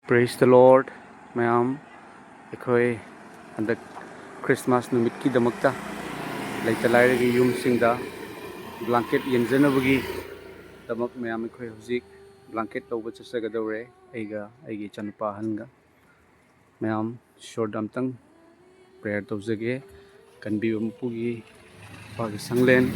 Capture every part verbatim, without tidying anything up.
Praise the Lord, ꯃꯌꯥꯝ꯫ ꯑꯩꯈꯣꯏ ꯍꯟꯗꯛ ꯈ꯭ꯔꯤꯁꯃꯥꯁ ꯅꯨꯃꯤꯠꯀꯤꯗꯃꯛꯇ ꯂꯩꯇ ꯂꯥꯏꯔꯒꯤ ꯌꯨꯝꯁꯤꯡꯗ ꯕ꯭ꯂꯥꯡꯀꯦꯠ ꯌꯦꯟꯖꯅꯕꯒꯤꯗꯃꯛ ꯃꯌꯥꯝ ꯑꯩꯈꯣꯏ ꯍꯧꯖꯤꯛ ꯕ꯭ꯂꯥꯡꯀꯦꯠ ꯂꯧꯕ ꯆꯠꯆꯒꯗꯧꯔꯦ, ꯑꯩꯒ ꯑꯩꯒꯤ ꯏꯆꯥꯅꯨꯄꯥ ꯑꯍꯟꯒ꯫ ꯃꯌꯥꯝ ꯏꯁꯣꯔꯗ ꯑꯝꯇꯪ ꯄ꯭ꯔꯦꯌꯔ ꯇꯧꯖꯒꯦ꯫ ꯀꯟꯕꯤꯕ ꯃꯄꯨꯒꯤ ꯏꯄꯥꯒꯤ ꯁꯪꯂꯦꯟ꯫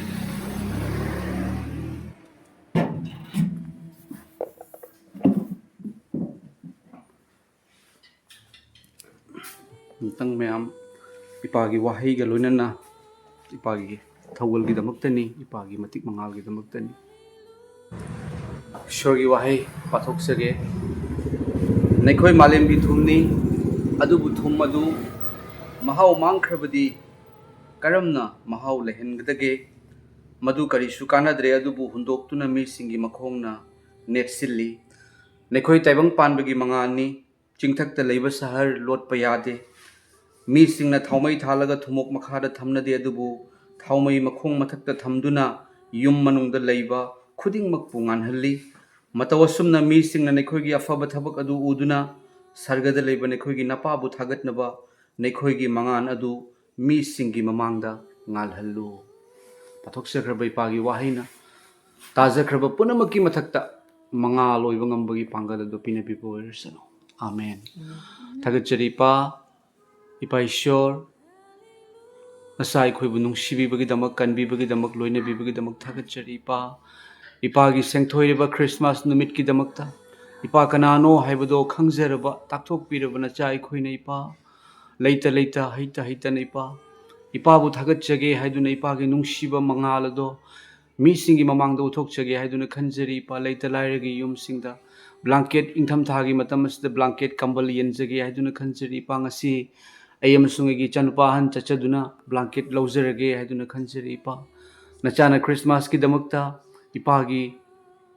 ꯑꯝꯇꯪ ꯃꯌꯥꯝ ꯏꯄꯥꯒꯤ ꯋꯥꯍꯩꯒ ꯂꯣꯏꯅꯅ ꯏꯄꯥꯒꯤ ꯊꯧꯒꯜꯒꯤꯗꯃꯛꯇꯅꯤ, ꯏꯄꯥꯒꯤ ꯃꯇꯤꯛ ꯃꯉꯥꯜꯒꯤꯗꯃꯛꯇꯅꯤ꯫ ꯏꯁꯣꯔꯒꯤ ꯋꯥꯍꯩ ꯄꯥꯊꯣꯛꯆꯒꯦ꯫ ꯅꯈꯣꯏ ꯃꯥꯂꯦꯝꯒꯤ ꯊꯨꯝꯅꯤ, ꯑꯗꯨꯕꯨ ꯊꯨꯝ ꯑꯗꯨ ꯃꯍꯥꯎ ꯃꯥꯡꯈ꯭ꯔꯕꯗꯤ ꯀꯔꯝꯅ ꯃꯍꯥꯎ ꯂꯩꯍꯟꯒꯗꯒꯦ? ꯃꯗꯨ ꯀꯔꯤꯁꯨ ꯀꯥꯟꯅꯗ꯭ꯔꯦ, ꯑꯗꯨꯕꯨ ꯍꯨꯟꯗꯣꯛꯇꯨꯅ ꯃꯤꯁꯤꯡꯒꯤ ꯃꯈꯣꯡꯅ ꯅꯦꯠꯁꯤꯜꯂꯤ꯫ ꯅꯈꯣꯏ ꯇꯥꯏꯕꯪ ꯄꯥꯟꯕꯒꯤ ꯃꯉꯥꯜꯅꯤ꯫ ꯆꯤꯡꯊꯛꯇ ꯂꯩꯕ ꯁꯍꯔ ꯂꯣꯠꯄ ꯌꯥꯗꯦ꯫ ꯃꯤꯁꯤꯡꯅ ꯊꯥꯎꯃꯩ ꯊꯥꯜꯂꯒ ꯊꯨꯝꯃꯣꯛ ꯃꯈꯥꯗ ꯊꯝꯅꯗꯦ, ꯑꯗꯨꯕꯨ ꯊꯥꯎꯃꯩ ꯃꯈꯣꯡ ꯃꯊꯛꯇ ꯊꯝꯗꯨꯅ ꯌꯨꯝ ꯃꯅꯨꯡꯗ ꯂꯩꯕ ꯈꯨꯗꯤꯡꯃꯛꯄꯨ ꯉꯥꯟꯍꯜꯂꯤ꯫ ꯃꯇꯧ ꯑꯁꯨꯝꯅ ꯃꯤꯁꯤꯡꯅ ꯅꯈꯣꯏꯒꯤ ꯑꯐꯕ ꯊꯕꯛ ꯑꯗꯨ ꯎꯗꯨꯅ ꯁꯔꯒꯗ ꯂꯩꯕ ꯅꯈꯣꯏꯒꯤ ꯅꯄꯥꯕꯨ ꯊꯥꯒꯠꯅꯕ ꯅꯈꯣꯏꯒꯤ ꯃꯉꯥꯜ ꯑꯗꯨ ꯃꯤꯁꯤꯡꯒꯤ ꯃꯃꯥꯡꯗ ꯉꯥꯜꯍꯜꯂꯨ꯫ ꯄꯥꯊꯣꯛꯆꯈ꯭ꯔꯕ ꯏꯄꯥꯒꯤ ꯋꯥꯍꯩꯅ ꯇꯥꯖꯈ꯭ꯔꯕ ꯄꯨꯝꯅꯃꯛꯀꯤ ꯃꯊꯛꯇ ꯃꯉꯥꯜ ꯑꯣꯏꯕ ꯉꯝꯕꯒꯤ ꯄꯥꯡꯒꯜ ꯑꯗꯨ ꯄꯤꯅꯕꯤꯕ ꯑꯣꯏꯔꯁꯅꯨ꯫ ꯑꯥꯃꯦꯟ꯫ ꯊꯥꯒꯠꯆꯔꯤ ꯏꯄꯥ, ꯏꯄꯥ ꯏꯁꯣꯔ, ꯅꯆꯥ ꯑꯩꯈꯣꯏꯕꯨ ꯅꯨꯡꯁꯤꯕꯤꯕꯒꯤꯗꯃꯛ, ꯀꯟꯕꯤꯕꯒꯤꯗꯃꯛ, ꯂꯣꯏꯅꯕꯤꯕꯒꯤꯗꯃꯛ ꯊꯥꯒꯠꯆꯔꯤ ꯏꯄꯥ꯫ ꯏꯄꯥꯒꯤ ꯁꯦꯡꯊꯣꯏꯔꯕ ꯈ꯭ꯔꯤꯁꯃꯥꯁ ꯅꯨꯃꯤꯠꯀꯤꯗꯃꯛꯇ ꯏꯄꯥ ꯀꯅꯥꯅꯣ ꯍꯥꯏꯕꯗꯣ ꯈꯪꯖꯔꯕ, ꯇꯥꯛꯊꯣꯛꯄꯤꯔꯕ ꯅꯆꯥ ꯑꯩꯈꯣꯏꯅ ꯏꯄꯥ, ꯂꯩꯇ ꯂꯩꯇ, ꯍꯩꯇ ꯍꯩꯇꯅ ꯏꯄꯥ, ꯏꯄꯥꯕꯨ ꯊꯥꯒꯠꯆꯒꯦ ꯍꯥꯏꯗꯨꯅ ꯏꯄꯥꯒꯤ ꯅꯨꯡꯁꯤꯕ ꯃꯉꯥꯜ ꯑꯗꯣ ꯃꯤꯁꯤꯡꯒꯤ ꯃꯃꯥꯡꯗ ꯎꯠꯊꯣꯛꯆꯒꯦ ꯍꯥꯏꯗꯨꯅ ꯈꯟꯖꯔꯤ ꯏꯄꯥ꯫ ꯂꯩꯇ ꯂꯥꯏꯔꯒꯤ ꯌꯨꯝꯁꯤꯡꯗ ꯕ꯭ꯂꯥꯡꯀꯦꯠ, ꯏꯪꯊꯝꯊꯥꯒꯤ ꯃꯇꯝ ꯑꯁꯤꯗ ꯕ꯭ꯂꯥꯡꯀꯦꯠ, ꯀꯝꯕꯜ ꯌꯦꯟꯖꯒꯦ ꯍꯥꯏꯗꯨꯅ ꯈꯟꯖꯔꯤ ꯏꯄꯥ꯫ ꯉꯁꯤ ꯑꯩ ꯑꯃꯁꯨꯡ ꯑꯩꯒꯤ ꯏꯆꯥꯅꯨꯄꯥ ꯑꯍꯟ ꯆꯠꯆꯗꯨꯅ ꯕ꯭ꯂꯥꯡꯀꯦꯠ ꯂꯧꯖꯔꯒꯦ ꯍꯥꯏꯗꯨꯅ ꯈꯟꯖꯔꯤ ꯏꯄꯥ꯫ ꯅꯆꯥꯅ ꯈ꯭ꯔꯤꯁꯃꯥꯁꯀꯤꯗꯃꯛꯇ ꯏꯄꯥꯒꯤ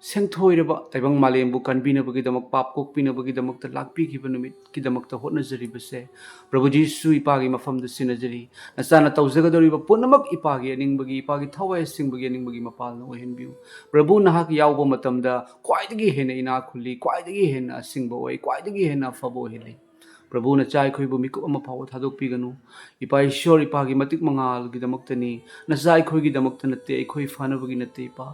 ꯁꯦꯡꯊꯣꯏꯔꯕ ꯇꯥꯏꯕꯪ ꯃꯥꯂꯦꯝꯕꯨ ꯀꯟꯕꯤꯅꯕꯒꯤꯗꯃꯛ, ꯄꯥꯞ ꯀꯣꯛꯄꯤꯅꯕꯒꯤꯗꯃꯛꯇ ꯂꯥꯛꯄꯤꯈꯤꯕ ꯅꯨꯃꯤꯠꯀꯤꯗꯃꯛꯇ ꯍꯣꯠꯅꯖꯔꯤꯕꯁꯦ, ꯄ꯭ꯔꯚꯨ ꯖꯤꯁꯨ ꯏꯄꯥꯒꯤ ꯃꯐꯝꯗ ꯁꯤꯟꯅꯖꯔꯤ꯫ ꯅꯆꯥꯅ ꯇꯧꯖꯒꯗꯧꯔꯤꯕ ꯄꯨꯝꯅꯃꯛ ꯏꯄꯥꯒꯤ ꯑꯅꯤꯡꯕꯒꯤ, ꯏꯄꯥꯒꯤ ꯊꯋꯥꯏ ꯑꯁꯤꯡꯕꯒꯤ ꯑꯅꯤꯡꯕꯒꯤ ꯃꯄꯥꯜꯅ ꯑꯣꯏꯍꯟꯕꯤꯌꯨ꯫ ꯄ꯭ꯔꯚꯨ ꯅꯍꯥꯛ ꯌꯥꯎꯕ ꯃꯇꯝꯗ ꯈ꯭ꯋꯥꯏꯗꯒꯤ ꯍꯦꯟꯅ ꯏꯅꯥꯛ ꯈꯨꯜꯂꯤ, ꯈ꯭ꯋꯥꯏꯗꯒꯤ ꯍꯦꯟꯅ ꯑꯁꯤꯡꯕ ꯑꯣꯏ, ꯈ꯭ꯋꯥꯏꯗꯒꯤ ꯍꯦꯟꯅ ꯑꯐꯕ ꯑꯣꯏꯍꯜꯂꯤ꯫ ꯄ꯭ꯔꯚꯨ, ꯅꯆꯥ ꯑꯩꯈꯣꯏꯕꯨ ꯃꯤꯀꯨꯞ ꯑꯃ ꯐꯥꯎꯕ ꯊꯥꯗꯣꯛꯄꯤꯒꯅꯨ꯫ ꯏꯄꯥ ꯏꯁꯣꯔ, ꯏꯄꯥꯒꯤ ꯃꯇꯤꯛ ꯃꯉꯥꯜꯒꯤꯗꯃꯛꯇꯅꯤ, ꯅꯆꯥ ꯑꯩꯈꯣꯏꯒꯤꯗꯃꯛꯇ ꯅꯠꯇꯦ, ꯑꯩꯈꯣꯏ ꯐꯅꯕꯒꯤ ꯅꯠꯇꯦ, ꯏꯄꯥ꯫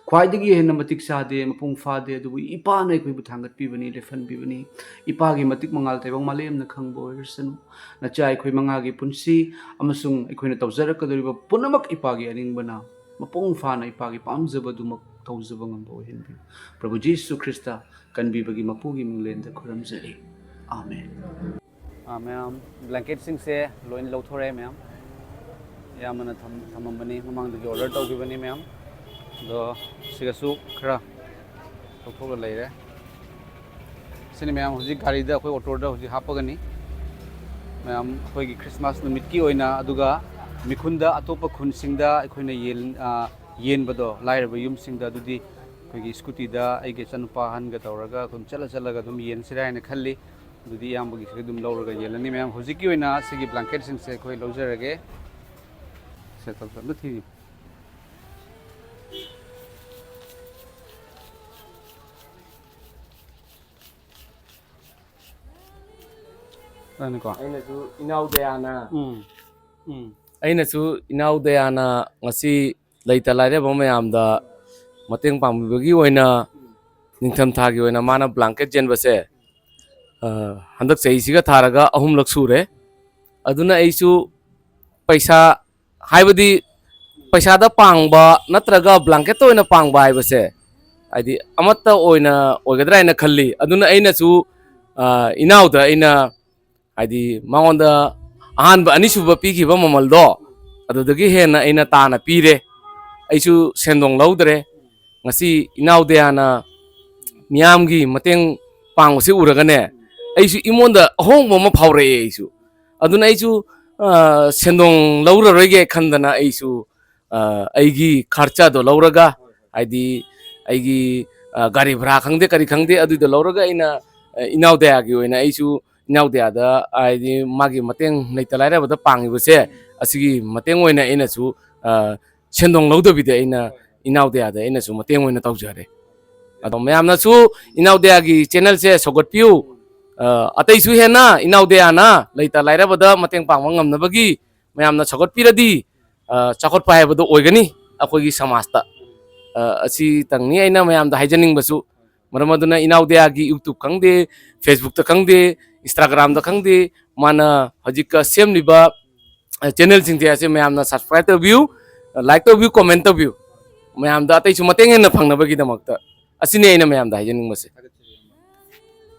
ꯈ꯭ꯋꯥꯏꯗꯒꯤ ꯍꯦꯟꯅ ꯃꯇꯤꯛ ꯆꯥꯗꯦ, ꯃꯄꯨꯡ ꯐꯥꯗꯦ, ꯑꯗꯨꯕꯨ ꯏꯄꯥꯅ ꯑꯩꯈꯣꯏꯕꯨ ꯊꯥꯡꯒꯠꯄꯤꯕꯅꯤ, ꯂꯦꯞꯍꯟꯕꯤꯕꯅꯤ꯫ ꯏꯄꯥꯒꯤ ꯃꯇꯤꯛ ꯃꯉꯥꯜ ꯇꯥꯏꯕꯪ ꯃꯥꯂꯦꯝꯅ ꯈꯪꯕ ꯑꯣꯏꯔꯁꯅꯨ꯫ ꯅꯆꯥ ꯑꯩꯈꯣꯏ ꯃꯉꯥꯒꯤ ꯄꯨꯟꯁꯤ ꯑꯃꯁꯨꯡ ꯑꯩꯈꯣꯏꯅ ꯇꯧꯖꯔꯛꯀꯗꯧꯔꯤꯕ ꯄꯨꯝꯅꯃꯛ ꯏꯄꯥꯒꯤ ꯑꯅꯤꯡꯕꯅ ꯃꯄꯨꯡ ꯐꯥꯅ ꯏꯄꯥꯒꯤ ꯄꯥꯝꯖꯕꯗꯨꯃꯛ ꯇꯧꯖꯕ ꯉꯝꯕ ꯑꯣꯏꯍꯟꯕꯤꯌꯨ꯫ ꯄ꯭ꯔꯚꯨ ꯖꯤꯁꯨ ꯈ꯭ꯔꯤꯁꯇ ꯀꯟꯕꯤꯕꯒꯤ ꯃꯄꯨꯒꯤ ꯃꯤꯡꯂꯦꯟꯗ ꯈꯨꯔꯨꯝꯖꯔꯤ꯫ ꯑꯥꯃꯦꯟ꯫ ꯑꯥ, ꯃꯌꯥꯝ, ꯕ꯭ꯂꯦꯡꯀꯦꯠꯁꯤꯡꯁꯦ ꯂꯣꯏꯅ ꯂꯧꯊꯣꯔꯛꯑꯦ ꯃꯌꯥꯝ꯫ ꯑꯌꯥꯝꯕꯅ ꯊꯝ-, ꯊꯝꯃꯝꯕꯅꯤ, ꯃꯃꯥꯡꯗꯒꯤ ꯑꯣꯔꯗꯔ ꯇꯧꯈꯤꯕꯅꯤ ꯃꯌꯥꯝ꯫ ꯑꯗꯣ ꯁꯤꯒꯁꯨ ꯈꯔ ꯂꯧꯊꯣꯛꯂ ꯂꯩꯔꯦ꯫ ꯁꯤꯅꯤ ꯃꯌꯥꯝ, ꯍꯧꯖꯤꯛ ꯒꯥꯔꯤꯗ, ꯑꯩꯈꯣꯏ ꯑꯣꯇꯣꯗ ꯍꯧꯖꯤꯛ ꯍꯥꯞꯄꯒꯅꯤ꯫ ꯃꯌꯥꯝ, ꯑꯩꯈꯣꯏꯒꯤ ꯈ꯭ꯔꯤꯁꯃꯥꯁ ꯅꯨꯃꯤꯠꯀꯤ ꯑꯣꯏꯅ, ꯑꯗꯨꯒ ꯃꯤꯈꯨꯟꯗ, ꯑꯇꯣꯞꯄ ꯈꯨꯟꯁꯤꯡꯗ ꯑꯩꯈꯣꯏꯅ ꯌꯦꯟ-, ꯑ, ꯌꯦꯟꯕꯗꯣ, ꯂꯥꯏꯔꯕ ꯌꯨꯝꯁꯤꯡꯗ, ꯑꯗꯨꯗꯤ ꯑꯩꯈꯣꯏꯒꯤ ꯁ꯭ꯀꯨꯇꯤꯗ ꯑꯩꯒꯤ ꯏꯆꯥꯅꯨꯄꯥ ꯑꯍꯟꯒ ꯇꯧꯔꯒ ꯑꯗꯨꯝ ꯆꯠꯂ ꯆꯠꯂꯒ ꯑꯗꯨꯝ ꯌꯦꯟꯁꯤꯔꯥ ꯍꯥꯏꯅ ꯈꯜꯂꯤ꯫ ꯑꯗꯨꯗꯤ ꯏꯌꯥꯝꯕꯒꯤꯁꯤꯗ ꯑꯗꯨꯝ ꯂꯧꯔꯒ ꯌꯦꯜꯂꯅꯤ ꯃꯌꯥꯝ꯫ ꯍꯧꯖꯤꯛꯀꯤ ꯑꯣꯏꯅ ꯁꯤꯒꯤ ꯕ꯭ꯂꯥꯡꯀꯦꯠꯁꯤꯡꯁꯦ ꯑꯩꯈꯣꯏ ꯂꯧꯖꯔꯒꯦ꯫ ꯁꯦ, ꯇꯞ ꯇꯞꯅ ꯊꯤꯕꯤꯌꯨ꯫ ꯑꯗꯨꯅꯤꯀꯣ꯫ ꯑꯩꯅꯁꯨ ꯏꯅꯥꯎ ꯗꯌꯥꯅ꯫ ꯎꯝ, ꯎꯝ꯫ ꯑꯩꯅꯁꯨ ꯏꯅꯥꯎ ꯗꯌꯥꯅ ꯉꯁꯤ ꯂꯩꯇ ꯂꯥꯏꯔꯕ ꯃꯌꯥꯝꯗ ꯃꯇꯦꯡ ꯄꯥꯡꯕꯤꯕꯒꯤ ꯑꯣꯏꯅ ꯅꯤꯡꯊꯝꯊꯥꯒꯤ ꯑꯣꯏꯅ ꯃꯥꯅ ꯕ꯭ꯂꯥꯡꯀꯦꯠ ꯌꯦꯟꯕꯁꯦ, ꯑ, ꯍꯟꯗꯛ ꯆꯍꯤꯁꯤꯒ ꯊꯥꯔꯒ ꯑꯍꯨꯝꯂꯛ ꯁꯨꯔꯦ꯫ ꯑꯗꯨꯅ ꯑꯩꯁꯨ ꯄꯩꯁꯥ, ꯍꯥꯏꯕꯗꯤ ꯄꯩꯁꯥꯗ ꯄꯥꯡꯕ ꯅꯠꯇ꯭ꯔꯒ ꯕ꯭ꯂꯥꯡꯀꯦꯠꯇ ꯑꯣꯏꯅ ꯄꯥꯡꯕ ꯍꯥꯏꯕꯁꯦ, ꯍꯥꯏꯗꯤ ꯑꯃꯠꯇ ꯑꯣꯏꯅ ꯑꯣꯏꯒꯗ꯭ꯔꯥ ꯍꯥꯏꯅ ꯈꯜꯂꯤ꯫ ꯑꯗꯨꯅ ꯑꯩꯅꯁꯨ, ꯑ, ꯏꯅꯥꯎꯗ ꯑꯩꯅ, ꯍꯥꯏꯗꯤ ꯃꯉꯣꯟꯗ ꯑꯍꯥꯟꯕ ꯑꯅꯤꯁꯨꯕ ꯄꯤꯈꯤꯕ ꯃꯃꯜꯗꯣ, ꯑꯗꯨꯗꯒꯤ ꯍꯦꯟꯅ ꯑꯩꯅ ꯇꯥꯅ ꯄꯤꯔꯦ꯫ ꯑꯩꯁꯨ ꯁꯦꯟꯗꯣꯡ ꯂꯧꯗ꯭ꯔꯦ꯫ ꯉꯁꯤ ꯏꯅꯥꯎ ꯗꯌꯥꯅ ꯃꯤꯌꯥꯝꯒꯤ ꯃꯇꯦꯡ ꯄꯥꯡꯕꯁꯤ ꯎꯔꯒꯅꯦ, ꯑꯩꯁꯨ ꯑꯩꯉꯣꯟꯗ ꯑꯍꯣꯡꯕ ꯑꯃ ꯐꯥꯎꯔꯛꯑꯦ꯫ ꯑꯩꯁꯨ, ꯑꯗꯨꯅ ꯑꯩꯁꯨ, ꯑ, ꯁꯦꯟꯗꯣꯡ ꯂꯧꯔꯔꯣꯏꯒꯦ ꯈꯟꯗꯅ ꯑꯩꯁꯨ, ꯑ, ꯑꯩꯒꯤ ꯈꯔꯆꯗꯣ ꯂꯧꯔꯒ, ꯍꯥꯏꯗꯤ ꯑꯩꯒꯤ, ꯑ, ꯒꯥꯔꯤ ꯚꯔꯥ ꯈꯪꯗꯦ, ꯀꯔꯤ ꯈꯪꯗꯦ, ꯑꯗꯨꯏꯗꯣ ꯂꯧꯔꯒ ꯑꯩꯅ, ꯑ, ꯏꯅꯥꯎ ꯗꯌꯥꯒꯤ ꯑꯣꯏꯅ ꯑꯩꯁꯨ ꯏꯅꯥꯎ ꯗꯌꯥꯗ, ꯍꯥꯏꯗꯤ, ꯃꯥꯒꯤ ꯃꯇꯦꯡ, ꯂꯩꯇ ꯂꯥꯏꯔꯕꯗ ꯄꯥꯡꯉꯤꯕꯁꯦ, ꯑꯁꯤꯒꯤ ꯃꯇꯦꯡ ꯑꯣꯏꯅ ꯑꯩꯅꯁꯨ, ꯑ, ꯁꯦꯟꯗꯣꯡ ꯂꯧꯗꯕꯤꯗ ꯑꯩꯅ ꯏꯅꯥꯎ ꯗꯌꯥꯗ ꯑꯩꯅꯁꯨ ꯃꯇꯦꯡ ꯑꯣꯏꯅ ꯇꯧꯖꯔꯦ꯫ ꯑꯗꯣ ꯃꯌꯥꯝꯅꯁꯨ ꯏꯅꯥꯎ ꯗꯌꯥꯒꯤ channelꯁꯦ ꯁꯧꯒꯠꯄꯤꯌꯨ꯫ ꯑ, ꯑꯇꯩꯁꯨ ꯍꯦꯟꯅ ꯏꯅꯥꯎ ꯗꯌꯥꯅ ꯂꯩꯇ ꯂꯥꯏꯔꯕꯗ ꯃꯇꯦꯡ ꯄꯥꯡꯕ ꯉꯝꯅꯕꯒꯤ ꯃꯌꯥꯝꯅ ꯁꯧꯒꯠꯄꯤꯔꯗꯤ, ꯑ, ꯆꯥꯎꯈꯠꯄ ꯍꯥꯏꯕꯗꯣ ꯑꯣꯏꯒꯅꯤ ꯑꯩꯈꯣꯏꯒꯤ ꯁꯃꯥꯖꯇ꯫ ꯑ, ꯑꯁꯤꯇꯪꯅꯤ ꯑꯩꯅ ꯃꯌꯥꯝꯗ ꯍꯥꯏꯖꯅꯤꯡꯕꯁꯨ꯫ ꯃꯔꯝ ꯑꯗꯨꯅ ꯏꯅꯥꯎ ꯗꯌꯥꯒꯤ YouTubeꯇ ꯈꯪꯗꯦ, Facebookꯇ ꯈꯪꯗꯦ, Instagramꯗ ꯈꯪꯗꯦ, ꯃꯥꯅ ꯍꯧꯖꯤꯛꯀ ꯁꯦꯝꯂꯤꯕ, ꯑ, channelꯁꯤꯡꯁꯦ ꯑꯁꯤ ꯃꯌꯥꯝꯅ subscribe ꯇꯧꯕꯤꯌꯨ, like ꯇꯧꯕꯤꯌꯨ, comment ꯇꯧꯕꯤꯌꯨ꯫ ꯃꯌꯥꯝꯗ ꯑꯇꯩꯁꯨ ꯃꯇꯦꯡ ꯍꯦꯟꯅ ꯐꯪꯅꯕꯒꯤꯗꯃꯛꯇ꯫ ꯑꯁꯤꯅꯤ ꯑꯩꯅ ꯃꯌꯥꯝꯗ ꯍꯥꯏꯖꯅꯤꯡꯕꯁꯦ꯫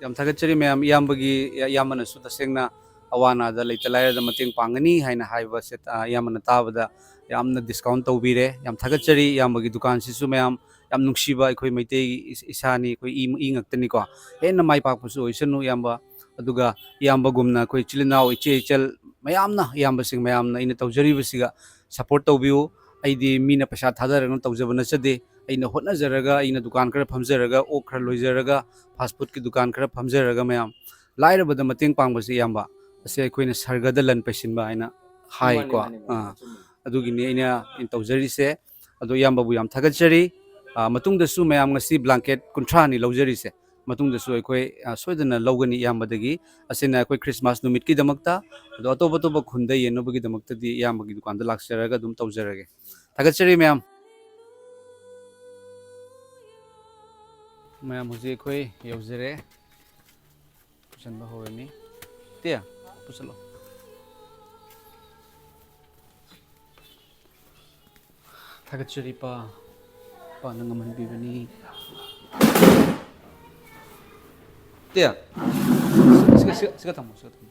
ꯌꯥꯝ ꯊꯥꯒꯠꯆꯔꯤ ꯃꯌꯥꯝ꯫ ꯏꯌꯥꯝꯕꯒꯤ, ꯏꯌꯥꯝꯕꯅꯁꯨ ꯇꯁꯦꯡꯅ ꯑꯋꯥ ꯑꯅꯥꯗ ꯂꯩꯇ ꯂꯥꯏꯔꯗ ꯃꯇꯦꯡ ꯄꯥꯡꯒꯅꯤ ꯍꯥꯏꯅ ꯍꯥꯏꯕꯁꯦ, ꯑ, ꯏꯌꯥꯝꯕꯅ ꯇꯥꯕꯗ ꯌꯥꯝꯅ discount ꯇꯧꯕꯤꯔꯦ꯫ ꯌꯥꯝ ꯊꯥꯒꯠꯆꯔꯤ ꯏꯌꯥꯝꯕꯒꯤ ꯗꯨꯀꯥꯟꯁꯤꯁꯨ ꯃꯌꯥꯝ꯫ ꯌꯥꯝ ꯅꯨꯡꯁꯤꯕ ꯑꯩꯈꯣꯏ ꯃꯩꯇꯩ ꯏꯁ-, ꯏꯁꯥꯅꯤ, ꯑꯩꯈꯣꯏ ꯏ, ꯏ ꯉꯥꯛꯇꯅꯤꯀꯣ꯫ ꯍꯦꯟꯅ ꯃꯥꯏ ꯄꯥꯛꯄꯁꯨ ꯑꯣꯏꯁꯅꯨ ꯏꯌꯥꯝꯕ꯫ ꯑꯗꯨꯒ ꯏꯌꯥꯝꯕꯒꯨꯝꯅ ꯑꯩꯈꯣꯏ ꯏꯆꯤꯜ ꯏꯅꯥꯎ, ꯏꯆꯦ ꯏꯆꯜ ꯃꯌꯥꯝꯅ, ꯏꯌꯥꯝꯕꯁꯤꯡ ꯃꯌꯥꯝꯅ ꯑꯩꯅ ꯇꯧꯖꯔꯤꯕꯁꯤꯒ support ꯇꯧꯕꯤꯌꯨ꯫ ꯑꯩꯗꯤ ꯃꯤꯅ ꯄꯩꯁꯥ ꯊꯥꯗꯔꯒ ꯇꯧꯖꯕ ꯅꯠꯆꯗꯦ꯫ ꯑꯩꯅ ꯍꯣꯠꯅꯖꯔꯒ, ꯑꯩꯅ ꯗꯨꯀꯥꯟ ꯈꯔ ꯐꯝꯖꯔꯒ, ꯑꯣꯛ ꯈꯔ ꯂꯣꯏꯖꯔꯒ, fast foodꯀꯤ ꯗꯨꯀꯥꯟ ꯈꯔ ꯐꯝꯖꯔꯒ ꯃꯌꯥꯝ ꯂꯥꯏꯔꯕꯗ ꯃꯇꯦꯡ ꯄꯥꯡꯕꯁꯦ, ꯏꯌꯥꯝꯕ, ꯑꯁꯦ ꯑꯩꯈꯣꯏꯅ ꯁꯔꯒꯗ ꯂꯟ ꯄꯩꯁꯤꯟꯕ ꯍꯥꯏꯅ ꯍꯥꯏꯀꯣ꯫ ꯃꯥꯅꯤ, ꯃꯥꯅꯤ, ꯃꯥꯅꯤ, ꯑꯥ, ꯑꯆꯨꯝꯕꯅꯤ꯫ ꯑꯗꯨꯒꯤꯅꯤ ꯑꯩꯅ, ꯑꯩꯅ ꯇꯧꯖꯔꯤꯁꯦ꯫ ꯑꯗꯣ ꯏꯌꯥꯝꯕꯕꯨ ꯌꯥꯝ ꯊꯥꯒꯠꯆꯔꯤ꯫ ꯑꯥ, ꯃꯇꯨꯡꯗꯁꯨ ꯃꯌꯥꯝ ꯉꯁꯤ blanket ꯀꯨꯟꯊ꯭ꯔꯥꯅꯤ ꯂꯧꯖꯔꯤꯁꯦ꯫ ꯃꯇꯨꯡꯗꯁꯨ ꯑꯩꯈꯣꯏ, ꯑꯥ, ꯁꯣꯏꯗꯅ ꯂꯧꯒꯅꯤ ꯏꯌꯥꯝꯕꯗꯒꯤ꯫ ꯑꯁꯤꯅ ꯑꯩꯈꯣꯏ Christmas ꯅꯨꯃꯤꯠꯀꯤꯗꯃꯛꯇ꯫ ꯑꯗꯣ ꯑꯇꯣꯞ ꯑꯇꯣꯞꯄ ꯈꯨꯟꯗ ꯌꯦꯟꯅꯕꯒꯤꯗꯃꯛꯇꯗꯤ ꯏꯌꯥꯝꯕꯒꯤ ꯗꯨꯀꯥꯟꯗ ꯂꯥꯛꯆꯔꯒ ꯑꯗꯨꯝ ꯇꯧꯖꯔꯒꯦ꯫ ꯊꯥꯒꯠꯆꯔꯤ ꯃꯌꯥꯝ꯫ ꯃꯌꯥꯝ ꯍꯧꯖꯤꯛ ꯑꯩꯈꯣꯏ ꯌꯧꯖꯔꯦ꯫ ꯄꯨꯁꯟꯕ ꯍꯧꯔꯅꯤ꯫ ꯇꯦ, ꯄꯨꯁꯜꯂꯣ꯫ ꯊꯥꯒꯠꯆꯔꯤ ꯄꯥ꯫ ꯄꯥꯅ ꯉꯝꯍꯟꯕꯤꯕꯅꯤ꯫ ꯇꯦ, ꯁꯤꯒ, ꯁꯤꯒ, ꯁꯤꯒ ꯊꯝꯃꯣ, ꯁꯤꯒ ꯊꯝꯃꯣ꯫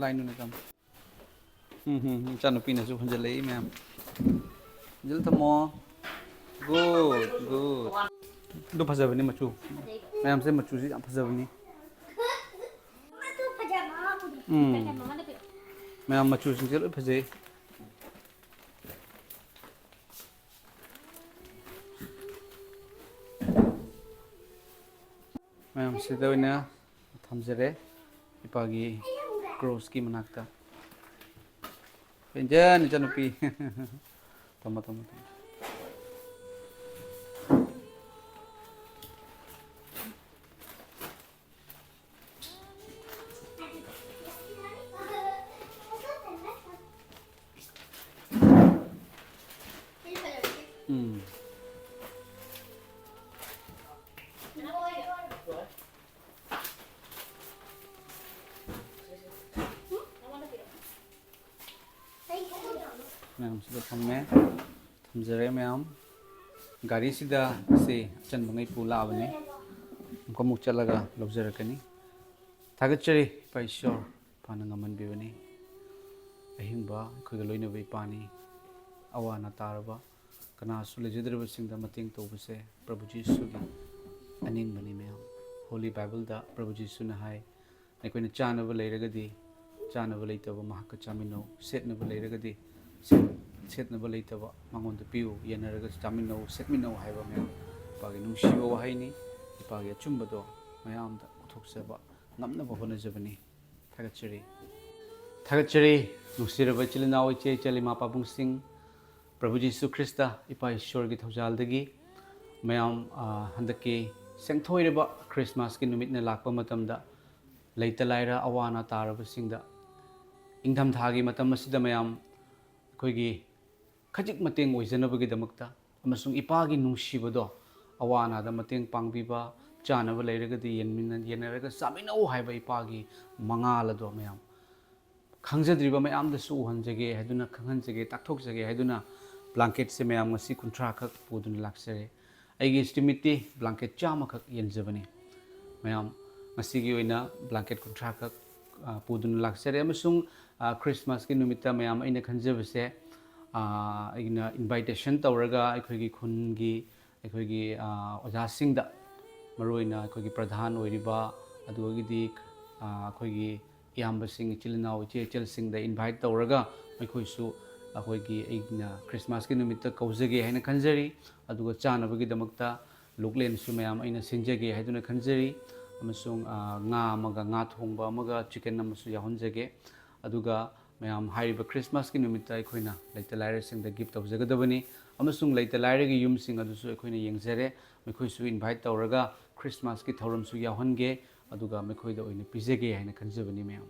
ꯂꯥꯏꯟ ꯑꯣꯏꯅ ꯊꯝꯃꯣ꯫ ꯎꯝ, ꯎꯝ, ꯎꯝ, ꯏꯆꯥꯅꯨꯄꯤꯅꯁꯨ ꯍꯨꯟꯖꯜꯂꯛꯏ ꯃꯌꯥꯝ꯫ ꯍꯨꯟꯖꯜꯂ ꯊꯝꯃꯣ꯫ Good, good꯫ ꯑꯗꯨ ꯐꯖꯕꯅꯤ ꯃꯆꯨ꯫ ꯃꯌꯥꯝꯁꯦ ꯃꯆꯨꯁꯤ ꯌꯥꯝ ꯐꯖꯕꯅꯤ꯫ ꯎꯝ꯫ ꯃꯌꯥꯝ ꯃꯆꯨꯁꯤꯡꯁꯦ ꯂꯣꯏ ꯐꯖꯩ꯫ ꯃꯌꯥꯝꯁꯤꯗ ꯑꯣꯏꯅ ꯊꯝꯖꯔꯦ, ꯏꯄꯥꯒꯤ ꯀ꯭ꯔꯣꯁꯀꯤ ꯃꯅꯥꯛꯇ꯫ ꯄꯦꯟꯖꯟ, ꯏꯆꯥꯅꯨꯄꯤ꯫ ꯊꯝꯃꯣ, ꯊꯝꯃꯣ, ꯊꯝꯃꯣ꯫ ꯎꯝ꯫ ꯃꯌꯥꯝꯁꯤꯗ ꯊꯝꯃꯦ꯫ ꯊꯝꯖꯔꯦ ꯃꯌꯥꯝ꯫ ꯒꯥꯔꯤꯁꯤꯗ ꯁꯤ ꯑꯆꯟꯕꯉꯩ ꯄꯨ ꯂꯥꯛꯑꯕꯅꯤ꯫ ꯑꯃꯨꯛꯀ ꯑꯃꯨꯛ ꯆꯠꯂꯒ ꯂꯧꯖꯔꯛꯀꯅꯤ꯫ ꯊꯥꯒꯠꯆꯔꯤ ꯏꯄꯥ ꯏꯁꯣꯔ, ꯏꯄꯥꯅ ꯉꯝꯍꯟꯕꯤꯕꯅꯤ꯫ ꯑꯍꯤꯡꯕ ꯑꯩꯈꯣꯏꯒ ꯂꯣꯏꯅꯕ ꯏꯄꯥꯅꯤ꯫ ꯑꯋꯥ ꯑꯅꯥ ꯇꯥꯔꯕ, ꯀꯅꯥꯁꯨ ꯂꯩꯖꯗ꯭ꯔꯕꯁꯤꯡꯗ ꯃꯇꯦꯡ ꯇꯧꯕꯁꯦ ꯄ꯭ꯔꯚꯨ ꯖꯤꯁꯨꯒꯤ ꯑꯅꯤꯡꯕꯅꯤ ꯃꯌꯥꯝ꯫ ꯍꯣꯂꯤ ꯕꯥꯏꯕꯜꯗ ꯄ꯭ꯔꯚꯨ ꯖꯤꯁꯨꯅ ꯍꯥꯏ, "ꯅꯈꯣꯏꯅ ꯆꯥꯅꯕ ꯂꯩꯔꯒꯗꯤ, ꯆꯥꯅꯕ ꯂꯩꯇꯕ ꯃꯍꯥꯛꯀ ꯆꯥꯃꯤꯟꯅꯧ, ꯁꯦꯠꯅꯕ ꯂꯩꯔꯒꯗꯤ, ꯁꯦꯠ-, ꯁꯦꯠꯅꯕ ꯂꯩꯇꯕ ꯃꯉꯣꯟꯗ ꯄꯤꯌꯨ, ꯌꯦꯟꯅꯔꯒ ꯆꯥꯃꯤꯟꯅꯧ, ꯁꯦꯠꯃꯤꯟꯅꯧ" ꯍꯥꯏꯕ ꯃꯌꯥꯝ ꯏꯄꯥꯒꯤ ꯅꯨꯡꯁꯤꯕ ꯋꯥꯍꯩꯅꯤ꯫ ꯏꯄꯥꯒꯤ ꯑꯆꯨꯝꯕꯗꯣ ꯃꯌꯥꯝꯗ ꯎꯠꯊꯣꯛꯆꯕ ꯉꯝꯅꯕ ꯍꯣꯠꯅꯖꯕꯅꯤ꯫ ꯊꯥꯒꯠꯆꯔꯤ꯫ ꯊꯥꯒꯠꯆꯔꯤ, ꯅꯨꯡꯁꯤꯔꯕ ꯏꯆꯤꯜ ꯏꯅꯥꯎ, ꯏꯆꯦ ꯏꯆꯜ, ꯏꯃꯥ ꯄꯥꯕꯨꯡꯁꯤꯡ, ꯄ꯭ꯔꯚꯨ ꯖꯤꯁꯨ ꯈ꯭ꯔꯤꯁꯇ, ꯏꯄꯥ ꯏꯁꯣꯔꯒꯤ ꯊꯧꯖꯥꯜꯗꯒꯤ ꯃꯌꯥꯝ, ꯑ, ꯍꯟꯗꯛꯀꯤ ꯁꯦꯡꯊꯣꯏꯔꯕ ꯈ꯭ꯔꯤꯁꯃꯥꯁꯀꯤ ꯅꯨꯃꯤꯠꯅ ꯂꯥꯛꯄ ꯃꯇꯝꯗ, ꯂꯩꯇ ꯂꯥꯏꯔ ꯑꯋꯥ ꯑꯅꯥ ꯇꯥꯔꯕꯁꯤꯡꯗ, ꯏꯪꯊꯝꯊꯥꯒꯤ ꯃꯇꯝ ꯑꯁꯤꯗ ꯃꯌꯥꯝ ꯑꯩꯈꯣꯏꯒꯤ ꯈꯖꯤꯛ ꯃꯇꯦꯡ ꯑꯣꯏꯖꯅꯕꯒꯤꯗꯃꯛꯇ ꯑꯃꯁꯨꯡ ꯏꯄꯥꯒꯤ ꯅꯨꯡꯁꯤꯕꯗꯣ, ꯑꯋꯥ ꯑꯅꯥꯗ ꯃꯇꯦꯡ ꯄꯥꯡꯕꯤꯕ, ꯆꯥꯅꯕ ꯂꯩꯔꯒꯗꯤ ꯌꯦꯟꯃꯤꯟꯅ-, ꯌꯦꯟꯅꯔꯒ ꯆꯥꯃꯤꯟꯅꯧ ꯍꯥꯏꯕ ꯏꯄꯥꯒꯤ ꯃꯉꯥꯜ ꯑꯗꯣ ꯃꯌꯥꯝ ꯈꯪꯖꯗ꯭ꯔꯤꯕ ꯃꯌꯥꯝꯗꯁꯨ ꯎꯍꯟꯖꯒꯦ ꯍꯥꯏꯗꯨꯅ, ꯈꯪꯍꯟꯖꯒꯦ, ꯇꯥꯛꯊꯣꯛꯆꯒꯦ ꯍꯥꯏꯗꯨꯅ blanket ꯁꯦ ꯃꯌꯥꯝ ꯉꯁꯤ ꯀꯨꯟꯊ꯭ꯔꯥ ꯈꯛ ꯄꯨꯗꯨꯅ ꯂꯥꯛꯆꯔꯦ꯫ ꯑꯩꯒꯤ estimate ꯇꯤ blanket ꯆꯥꯝꯃ ꯈꯛ ꯌꯦꯟꯖꯕꯅꯤ꯫ ꯃꯌꯥꯝ, ꯉꯁꯤꯒꯤ ꯑꯣꯏꯅ blanket ꯀꯨꯟꯊ꯭ꯔꯥ ꯈꯛ, ꯑ, ꯄꯨꯗꯨꯅ ꯂꯥꯛꯆꯔꯦ꯫ ꯑꯃꯁꯨꯡ, ꯑ, ꯈ꯭ꯔꯤꯁꯃꯥꯁꯀꯤ ꯅꯨꯃꯤꯠꯇ ꯃꯌꯥꯝ ꯑꯩꯅ ꯈꯟꯖꯕꯁꯦ, ꯑ, ꯑꯩꯅ invitation ꯇꯧꯔꯒ ꯑꯩꯈꯣꯏꯒꯤ ꯈꯨꯟꯒꯤ, ꯑꯩꯈꯣꯏꯒꯤ, ꯑ, ꯑꯣꯖꯥꯁꯤꯡꯗ, ꯃꯔꯨꯑꯣꯏꯅ ꯑꯩꯈꯣꯏꯒꯤ ꯄ꯭ꯔꯙꯥꯟ ꯑꯣꯏꯔꯤꯕ, ꯑꯗꯨꯗꯒꯤꯗꯤ, ꯑ, ꯑꯩꯈꯣꯏꯒꯤ ꯏꯌꯥꯝꯕꯁꯤꯡ, ꯏꯆꯤꯜ ꯏꯅꯥꯎ, ꯏꯆꯦ ꯏꯆꯜꯁꯤꯡꯗ invite ꯇꯧꯔꯒ ꯃꯈꯣꯏꯁꯨ ꯑꯩꯈꯣꯏꯒꯤ, ꯑꯩꯅ ꯈ꯭ꯔꯤꯁꯃꯥꯁꯀꯤ ꯅꯨꯃꯤꯠꯇ ꯀꯧꯖꯒꯦ ꯍꯥꯏꯅ ꯈꯟꯖꯔꯤ꯫ ꯑꯗꯨꯒ ꯆꯥꯅꯕꯒꯤꯗꯃꯛꯇ ꯂꯣꯛꯂꯦꯟꯁꯨ ꯃꯌꯥꯝ ꯑꯩꯅ ꯁꯤꯟꯖꯒꯦ ꯍꯥꯏꯗꯨꯅ ꯈꯟꯖꯔꯤ꯫ ꯑꯃꯁꯨꯡ, ꯑ, ꯉꯥ ꯑꯃꯒ, ꯉꯥ ꯊꯣꯡꯕ ꯑꯃꯒ, chicken ꯑꯃꯁꯨ ꯌꯥꯎꯍꯟꯖꯒꯦ꯫ ꯑꯗꯨꯒ ꯃꯌꯥꯝ, ꯍꯥꯏꯔꯤꯕ Christmasꯀꯤ ꯅꯨꯃꯤꯠꯇ ꯑꯩꯈꯣꯏꯅ ꯂꯩꯇ ꯂꯥꯏꯔꯁꯤꯡꯗ gift ꯇꯧꯖꯒꯗꯕꯅꯤ꯫ ꯑꯃꯁꯨꯡ ꯂꯩꯇ ꯂꯥꯏꯔꯒꯤ ꯌꯨꯝꯁꯤꯡ ꯑꯗꯨꯁꯨ ꯑꯩꯈꯣꯏꯅ ꯌꯦꯡꯖꯔꯦ, ꯃꯈꯣꯏꯁꯨ invite ꯇꯧꯔꯒ Christmasꯀꯤ ꯊꯧꯔꯝꯁꯨ ꯌꯥꯎꯍꯟꯒꯦ, ꯑꯗꯨꯒ ꯃꯈꯣꯏꯗ ꯑꯣꯏꯅ ꯄꯤꯖꯒꯦ ꯍꯥꯏꯅ ꯈꯟꯖꯕꯅꯤ꯫ ꯃꯌꯥꯝ,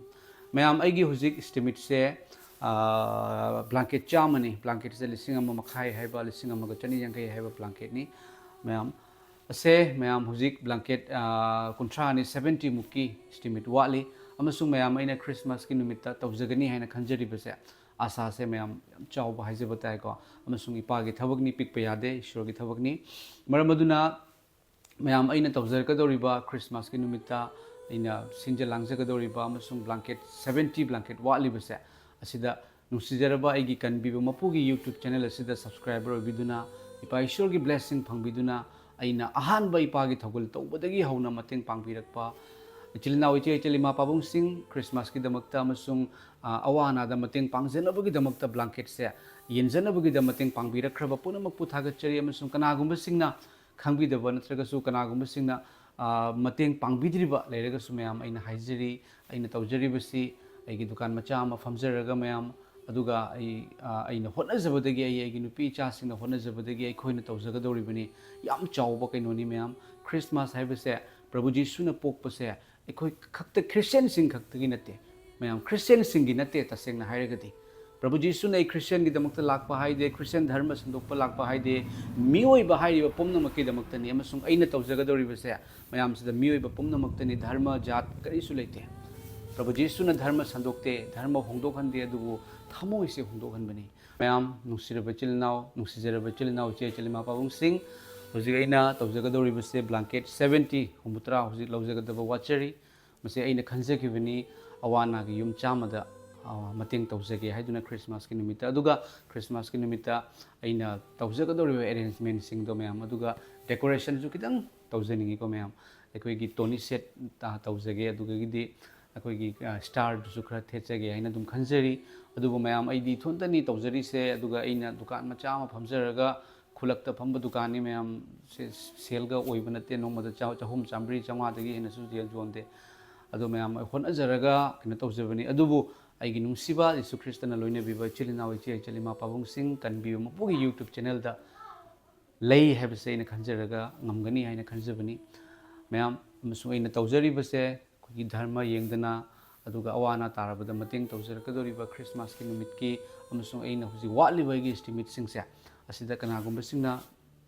ꯃꯌꯥꯝ, ꯑꯩꯒꯤ ꯍꯧꯖꯤꯛ estimateꯁꯦ, ꯑ, blanket ꯆꯥꯝꯃꯅꯤ꯫ Blanketꯁꯦ ꯂꯤꯁꯤꯡ ꯑꯃ ꯃꯈꯥꯏ ꯍꯥꯏꯕ, ꯂꯤꯁꯤꯡ ꯑꯃꯒ ꯆꯅꯤ ꯌꯥꯡꯈꯩ ꯍꯥꯏꯕ blanketꯅꯤ꯫ ꯃꯌꯥꯝ, ꯑꯁꯦ ꯃꯌꯥꯝ, ꯍꯧꯖꯤꯛ blanket, ꯑ, ꯀꯨꯟꯊ꯭ꯔꯥꯅꯤ, seventy ꯃꯨꯛꯀꯤ estimate ꯋꯥꯠꯂꯤ꯫ ꯑꯃꯁꯨꯡ ꯃꯌꯥꯝ, ꯑꯩꯅ Christmasꯀꯤ ꯅꯨꯃꯤꯠꯇ ꯇꯧꯖꯒꯅꯤ ꯍꯥꯏꯅ ꯈꯟꯖꯔꯤꯕꯁꯦ, ꯑꯥꯁꯥꯁꯦ ꯃꯌꯥꯝ ꯌꯥꯝ ꯆꯥꯎꯕ ꯍꯥꯏꯖꯕ ꯇꯥꯏꯀꯣ꯫ ꯑꯃꯁꯨꯡ ꯏꯄꯥꯒꯤ ꯊꯕꯛꯅꯤ, ꯄꯤꯛꯄ ꯌꯥꯗꯦ, ꯏꯁꯣꯔꯒꯤ ꯊꯕꯛꯅꯤ꯫ ꯃꯔꯝ ꯑꯗꯨꯅ ꯃꯌꯥꯝ, ꯑꯩꯅ ꯇꯧꯖꯔꯛꯀꯗꯧꯔꯤꯕ Christmasꯀꯤ ꯅꯨꯃꯤꯠꯇ ꯑꯩꯅ ꯁꯤꯟꯖ ꯂꯥꯡꯖꯒꯗꯧꯔꯤꯕ ꯑꯃꯁꯨꯡ blanket, seventy blanket ꯋꯥꯠꯂꯤꯕꯁꯦ, ꯑꯁꯤꯗ ꯅꯨꯡꯁꯤꯖꯔꯕ ꯑꯩꯒꯤ ꯀꯟꯕꯤꯕ ꯃꯄꯨꯒꯤ YouTube channel ꯑꯁꯤꯗ subscriber ꯑꯣꯏꯕꯤꯗꯨꯅ, ꯏꯄꯥ ꯏꯁꯣꯔꯒꯤ blessing ꯐꯪꯕꯤꯗꯨꯅ, ꯑꯩꯅ ꯑꯍꯥꯟꯕ ꯏꯄꯥꯒꯤ ꯊꯧꯒꯜ ꯇꯧꯕꯗꯒꯤ ꯍꯧꯅ ꯃꯇꯦꯡ ꯄꯥꯡꯕꯤꯔꯛꯄ ꯏꯆꯤꯜ ꯏꯅꯥꯎ, ꯏꯆꯦ ꯏꯆꯜ, ꯏꯃꯥ ꯄꯥꯕꯨꯡꯁꯤꯡ, Christmasꯀꯤꯗꯃꯛꯇ ꯑꯃꯁꯨꯡ, ꯑ, ꯑꯋꯥ ꯑꯅꯥꯗ ꯃꯇꯦꯡ ꯄꯥꯡꯖꯅꯕꯒꯤꯗꯃꯛꯇ blanketꯁꯦ ꯌꯦꯟꯖꯅꯕꯒꯤꯗ ꯃꯇꯦꯡ ꯄꯥꯡꯕꯤꯔꯛꯈ꯭ꯔꯕ ꯄꯨꯝꯅꯃꯛꯄꯨ ꯊꯥꯒꯠꯆꯔꯤ꯫ ꯑꯃꯁꯨꯡ ꯀꯅꯥꯒꯨꯝꯕꯁꯤꯡꯅ ꯈꯪꯕꯤꯗꯕ ꯅꯠꯇ꯭ꯔꯒꯁꯨ ꯀꯅꯥꯒꯨꯝꯕꯁꯤꯡꯅ, ꯑ, ꯃꯇꯦꯡ ꯄꯥꯡꯕꯤꯗ꯭ꯔꯤꯕ ꯂꯩꯔꯒꯁꯨ, ꯃꯌꯥꯝ, ꯑꯩꯅ ꯍꯥꯏꯖꯔꯤ, ꯑꯩꯅ ꯇꯧꯖꯔꯤꯕꯁꯤ ꯑꯩꯒꯤ ꯗꯨꯀꯥꯟ ꯃꯆꯥ ꯑꯃ ꯐꯝꯖꯔꯒ, ꯃꯌꯥꯝ, ꯑꯗꯨꯒ ꯑꯩ, ꯑ, ꯑꯩꯅ ꯍꯣꯠꯅꯖꯕꯗꯒꯤ, ꯑꯩ, ꯑꯩꯒꯤ ꯅꯨꯄꯤ ꯏꯆꯥꯁꯤꯡꯅ ꯍꯣꯠꯅꯖꯕꯗꯒꯤ ꯑꯩꯈꯣꯏꯅ ꯇꯧꯖꯒꯗꯧꯔꯤꯕꯅꯤ꯫ ꯌꯥꯝ ꯆꯥꯎꯕ ꯀꯩꯅꯣꯅꯤ, ꯃꯌꯥꯝ꯫ Christmas ꯍꯥꯏꯕꯁꯦ, ꯄ꯭ꯔꯚꯨ ꯖꯤꯁꯨꯅ ꯄꯣꯛꯄꯁꯦ ꯑꯩꯈꯣꯏ ꯈꯛꯇ, Christianꯁꯤꯡ ꯈꯛꯇꯒꯤ ꯅꯠꯇꯦ, ꯃꯌꯥꯝ, Christianꯁꯤꯡꯒꯤ ꯅꯠꯇꯦ꯫ ꯇꯁꯦꯡꯅ ꯍꯥꯏꯔꯒꯗꯤ, ꯄ꯭ꯔꯚꯨ ꯖꯤꯁꯨꯅ ꯑꯩ Christianꯒꯤꯗꯃꯛꯇ ꯂꯥꯛꯄ ꯍꯥꯏꯗꯦ, Christian ꯙꯔꯃ ꯁꯟꯗꯣꯛꯄ ꯂꯥꯛꯄ ꯍꯥꯏꯗꯦ, ꯃꯤꯑꯣꯏꯕ ꯍꯥꯏꯔꯤꯕ ꯄꯨꯝꯅꯃꯛꯀꯤꯗꯃꯛꯇꯅꯤ꯫ ꯑꯃꯁꯨꯡ ꯑꯩꯅ ꯇꯧꯖꯒꯗꯧꯔꯤꯕꯁꯦ ꯃꯌꯥꯝꯁꯤꯗ ꯃꯤꯑꯣꯏꯕ ꯄꯨꯝꯅꯃꯛꯇꯅꯤ, ꯙꯔꯃ, ꯖꯥꯠ ꯀꯔꯤꯁꯨ ꯂꯩꯇꯦ꯫ ꯄ꯭ꯔꯚꯨ ꯖꯤꯁꯨꯅ ꯙꯔꯃ ꯁꯟꯗꯣꯛꯇꯦ, ꯙꯔꯃ ꯍꯣꯡꯗꯣꯛꯍꯟꯗꯦ, ꯑꯗꯨꯕꯨ ꯊꯃꯣꯏꯁꯦ ꯍꯣꯡꯗꯣꯛꯍꯟꯕꯅꯤ꯫ ꯃꯌꯥꯝ, ꯅꯨꯡꯁꯤꯔꯕ ꯏꯆꯤꯜ ꯏꯅꯥꯎ, ꯅꯨꯡꯁꯤꯖꯔꯕ ꯏꯆꯤꯜ ꯏꯅꯥꯎ, ꯏꯆꯦ ꯏꯆꯜ, ꯏꯃꯥ ꯄꯥꯕꯨꯡꯁꯤꯡ, ꯍꯧꯖꯤꯛ ꯑꯩꯅ ꯇꯧꯖꯒꯗꯧꯔꯤꯕꯁꯦ blanket seventy, ꯍꯨꯝꯐꯨꯇꯔꯥ ꯍꯧꯖꯤꯛ ꯂꯧꯖꯒꯗꯕ ꯋꯥꯠꯆꯔꯤ꯫ ꯃꯁꯤ ꯑꯩꯅ ꯈꯟꯖꯈꯤꯕꯅꯤ, ꯑꯋꯥ ꯑꯅꯥꯒꯤ ꯌꯨꯝ ꯆꯥꯝꯃꯗ, ꯑ, ꯃꯇꯦꯡ ꯇꯧꯖꯒꯦ ꯍꯥꯏꯗꯨꯅ Christmasꯀꯤ ꯅꯨꯃꯤꯠꯇ꯫ ꯑꯗꯨꯒ Christmasꯀꯤ ꯅꯨꯃꯤꯠꯇ ꯑꯩꯅ ꯇꯧꯖꯒꯗꯧꯔꯤꯕ arrangementꯁꯤꯡꯗꯣ, ꯃꯌꯥꯝ, ꯑꯗꯨꯒ decorationꯁꯨ ꯈꯤꯇꯪ ꯇꯧꯖꯅꯤꯡꯉꯤꯀꯣ, ꯃꯌꯥꯝ꯫ ꯑꯩꯈꯣꯏꯒꯤ ꯇꯣꯅꯤ set, ꯑ, ꯇꯧꯖꯒꯦ, ꯑꯗꯨꯗꯒꯤꯗꯤ ꯑꯩꯈꯣꯏꯒꯤ, ꯑ, starꯗꯨꯁꯨ ꯈꯔ ꯊꯦꯠꯆꯒꯦ ꯍꯥꯏꯅ ꯑꯗꯨꯝ ꯈꯟꯖꯔꯤ꯫ ꯑꯗꯨꯕꯨ ꯃꯌꯥꯝ, ꯑꯩꯗꯤ ꯏꯊꯣꯟꯇꯅꯤ ꯇꯧꯖꯔꯤꯁꯦ, ꯑꯗꯨꯒ ꯑꯩꯅ ꯗꯨꯀꯥꯟ ꯃꯆꯥ ꯑꯃ ꯐꯝꯖꯔꯒ ꯈꯨꯜꯂꯛꯇ ꯐꯝꯕ ꯗꯨꯀꯥꯟꯅꯤ ꯃꯌꯥꯝ꯫ ꯁꯦ-, ꯁꯦꯜꯒ ꯑꯣꯏꯕ ꯅꯠꯇꯦ, ꯅꯣꯡꯃꯗ ꯆ-, ꯆꯍꯨꯝ, ꯆꯥꯝꯃꯔꯤ, ꯆꯥꯝꯃꯉꯥꯗꯒꯤ ꯍꯦꯟꯅꯁꯨ ꯁꯦꯜ ꯌꯣꯟꯗꯦ꯫ ꯑꯗꯣ ꯃꯌꯥꯝ ꯑꯩ ꯍꯣꯠꯅꯖꯔꯒ ꯀꯩꯅꯣ ꯇꯧꯖꯕꯅꯤ꯫ ꯑꯗꯨꯕꯨ ꯑꯩꯒꯤ ꯅꯨꯡꯁꯤꯕ ꯌꯤꯁꯨ ꯈ꯭ꯔꯤꯁꯇꯅ ꯂꯣꯏꯅꯕꯤꯕ ꯏꯆꯤꯜ ꯏꯅꯥꯎ, ꯏꯆꯦ ꯏꯆꯜ, ꯏꯃꯥ ꯄꯥꯕꯨꯡꯁꯤꯡ, ꯀꯟꯕꯤꯌꯨ ꯃꯄꯨꯒꯤ YouTube channelꯗ ꯂꯩ ꯍꯥꯏꯕꯁꯦ ꯑꯩꯅ ꯈꯟꯖꯔꯒ ꯉꯝꯒꯅꯤ ꯍꯥꯏꯅ ꯈꯟꯖꯕꯅꯤ꯫ ꯃꯌꯥꯝ ꯑꯃꯁꯨꯡ ꯑꯩꯅ ꯇꯧꯖꯔꯤꯕꯁꯦ ꯑꯩꯈꯣꯏꯒꯤ ꯙꯔꯃ ꯌꯦꯡꯗꯅ, ꯑꯗꯨꯒ ꯑꯋꯥ ꯑꯅꯥ ꯇꯥꯔꯕꯗ ꯃꯇꯦꯡ ꯇꯧꯖꯔꯛꯀꯗꯧꯔꯤꯕ ꯈ꯭ꯔꯤꯁꯃꯥꯁꯀꯤ ꯅꯨꯃꯤꯠꯀꯤ, ꯑꯃꯁꯨꯡ ꯑꯩꯅ ꯍꯧꯖꯤꯛ ꯋꯥꯠꯂꯤꯕ ꯑꯩꯒꯤ estimateꯁꯤꯡꯁꯦ, ꯑꯁꯤꯗ ꯀꯅꯥꯒꯨꯝꯕꯁꯤꯡꯅ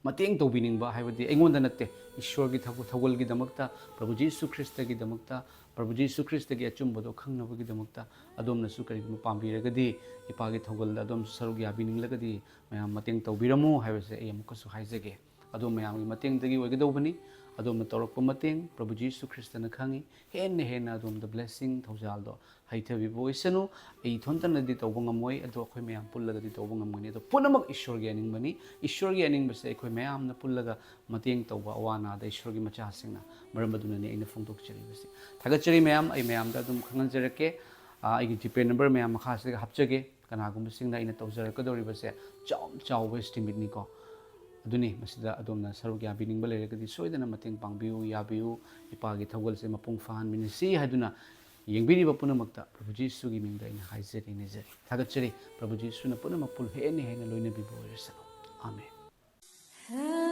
ꯃꯇꯦꯡ ꯇꯧꯕꯤꯅꯤꯡꯕ, ꯍꯥꯏꯕꯗꯤ ꯑꯩꯉꯣꯟꯗ ꯅꯠꯇꯦ, ꯏꯁꯣꯔꯒꯤ ꯊꯧ-, ꯊꯧꯒꯜꯒꯤꯗꯃꯛꯇ, ꯄ꯭ꯔꯚꯨ ꯖꯤꯁꯨ ꯈ꯭ꯔꯤꯁꯇꯒꯤꯗꯃꯛꯇ, ꯄ꯭ꯔꯚꯨ ꯖꯤꯁꯨ ꯈ꯭ꯔꯤꯁꯇꯒꯤ ꯑꯆꯨꯝꯕꯗꯣ ꯈꯪꯅꯕꯒꯤꯗꯃꯛꯇ ꯑꯗꯣꯝꯅꯁꯨ ꯀꯔꯤꯒꯨꯝꯕ ꯄꯥꯝꯕꯤꯔꯒꯗꯤ, ꯏꯄꯥꯒꯤ ꯊꯧꯒꯜꯗ ꯑꯗꯣꯝꯁꯨ ꯁꯔꯨꯛ ꯌꯥꯕꯤꯅꯤꯡꯂꯒꯗꯤ, ꯃꯌꯥꯝ ꯃꯇꯦꯡ ꯇꯧꯕꯤꯔꯝꯃꯨ ꯍꯥꯏꯕꯁꯦ ꯑꯩ ꯑꯃꯨꯛꯀꯁꯨ ꯍꯥꯏꯖꯒꯦ꯫ ꯑꯗꯣꯝ ꯃꯌꯥꯝꯒꯤ ꯃꯇꯦꯡꯗꯒꯤ ꯑꯣꯏꯒꯗꯧꯕꯅꯤ꯫ ꯑꯗꯣꯝꯅ ꯇꯧꯔꯛꯄ ꯃꯇꯦꯡ ꯄ꯭ꯔꯚꯨ ꯖꯤꯁꯨ ꯈ꯭ꯔꯤꯁꯇꯅ ꯈꯪꯉꯤ꯫ ꯍꯦꯟꯅ ꯍꯦꯟꯅ ꯑꯗꯣꯝꯗ blessing, ꯊꯧꯖꯥꯜꯗꯣ ꯍꯩꯊꯕꯤꯕ ꯑꯣꯏꯁꯅꯨ꯫ ꯑꯩ ꯏꯊꯣꯟꯇꯅꯗꯤ ꯇꯧꯕ ꯉꯝꯃꯣꯏ, ꯑꯗꯣ ꯑꯩꯈꯣꯏ ꯃꯌꯥꯝ ꯄꯨꯜꯂꯒꯗꯤ ꯇꯧꯕ ꯉꯝꯒꯅꯤ꯫ ꯑꯗꯣ ꯄꯨꯝꯅꯃꯛ ꯏꯁꯣꯔꯒꯤ ꯑꯅꯤꯡꯕꯅꯤ꯫ ꯏꯁꯣꯔꯒꯤ ꯑꯅꯤꯡꯕꯁꯦ ꯑꯩꯈꯣꯏ ꯃꯌꯥꯝꯅ ꯄꯨꯜꯂꯒ ꯃꯇꯦꯡ ꯇꯧꯕ, ꯑꯋꯥ ꯑꯅꯥꯗ ꯏꯁꯣꯔꯒꯤ ꯃꯆꯥꯁꯤꯡꯅ꯫ ꯃꯔꯝ ꯑꯗꯨꯅꯅꯤ ꯑꯩꯅ ꯐꯣꯡꯗꯣꯛꯆꯔꯤꯕꯁꯤ꯫ ꯊꯥꯒꯠꯆꯔꯤ ꯃꯌꯥꯝ꯫ ꯑꯩ ꯃꯌꯥꯝꯗ ꯑꯗꯨꯝ ꯈꯪꯍꯟꯖꯔꯛꯀꯦ꯫ ꯑꯥ, ꯑꯩꯒꯤ GPay number ꯃꯌꯥꯝ ꯃꯈꯥꯁꯤꯗ ꯍꯥꯞꯆꯒꯦ꯫ ꯀꯅꯥꯒꯨꯝꯕꯁꯤꯡꯅ ꯑꯩꯅ ꯇꯧꯖꯔꯛꯀꯗꯧꯔꯤꯕꯁꯦ ꯆꯥꯎ-, ꯆꯥꯎꯕ estimateꯅꯤꯀꯣ꯫ ꯑꯗꯨꯅꯤ, ꯃꯁꯤꯗ ꯑꯗꯣꯝꯅ ꯁꯔꯨꯛ ꯌꯥꯕꯤꯅꯤꯡꯕ ꯂꯩꯔꯒꯗꯤ ꯁꯣꯏꯗꯅ ꯃꯇꯦꯡ ꯄꯥꯡꯕꯤꯌꯨ, ꯌꯥꯕꯤꯌꯨ꯫ ꯏꯄꯥꯒꯤ ꯊꯧꯒꯜꯁꯦ ꯃꯄꯨꯡ ꯐꯥꯍꯟꯃꯤꯟꯅꯁꯤ ꯍꯥꯏꯗꯨꯅ ꯌꯦꯡꯕꯤꯔꯤꯕ ꯄꯨꯝꯅꯃꯛꯇ ꯄ꯭ꯔꯚꯨ ꯖꯤꯁꯨꯒꯤ ꯃꯤꯡꯗ ꯑꯩꯅ ꯍꯥꯏꯖꯔꯤ, ꯅꯤꯖꯔꯤ꯫ ꯊꯥꯒꯠꯆꯔꯤ꯫ ꯄ꯭ꯔꯚꯨ ꯖꯤꯁꯨꯅ ꯄꯨꯝꯅꯃꯛꯄꯨ ꯍꯦꯟꯅ ꯍꯦꯟꯅ ꯂꯣꯏꯅꯕꯤꯕ ꯑꯣꯏꯔꯁꯅꯨ꯫ ꯑꯥꯃꯦꯟ꯫